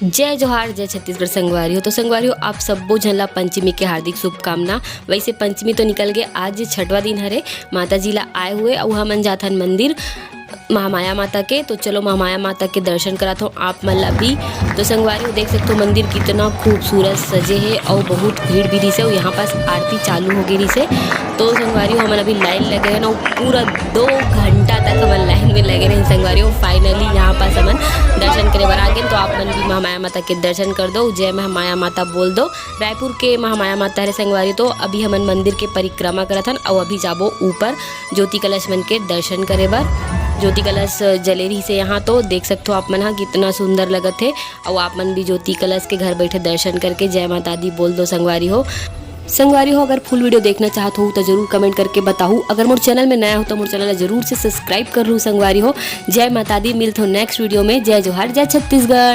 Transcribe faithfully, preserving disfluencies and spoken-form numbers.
जय जोहार, जय छत्तीसगढ़ संगवारी हो। तो संगवारी हो, आप सब्बो झन ला पंचमी के हार्दिक शुभकामना। वैसे पंचमी तो निकल गए, आज छठवा दिन हरे, माता जी ला आए हुए अउ हमन जाथन मंदिर महामाया माता के। तो चलो महामाया माता के दर्शन करात हो आप मन ला भी। तो संगवारी हो, देख सकते हो मंदिर कितना खूबसूरत सजे है और बहुत भीड़ भी दिसे। यहाँ पास आरती चालू हो गई दिसे। तो संगवारी हो, हमन अभी लाइन लगे हैं ना, पूरा दो घंटा तक हमन लाइन में लगे रहे संगवारी हो। फाइनली यहाँ पास हमन दर्शन करे बर आ गए। तो आप मन भी महामाया माता के दर्शन कर दो, जय महामाया माता बोल दो। रायपुर के महामाया माता हरे संगवारी। तो अभी हमन मंदिर के परिक्रमा करत हन और अभी जाबो ऊपर ज्योति कलश मन के दर्शन करे बर। ज्योति कलश जले रही से यहाँ, तो देख सकते हो आप मन हा कितना सुंदर लगत है। और आप मन भी ज्योति कलश के घर बैठे दर्शन करके जय माता दी बोल दो संगवारी हो। संगवारी हो, अगर फुल वीडियो देखना चाहत हो तो जरूर कमेंट करके बताहू। अगर मोर चैनल में नया हो तो मोर चैनल ला जरूर से सब्सक्राइब कर लू संगवारी हो। जय माता दी, मिलत हो नेक्स्ट वीडियो में। जय जोहार, जय छत्तीसगढ़।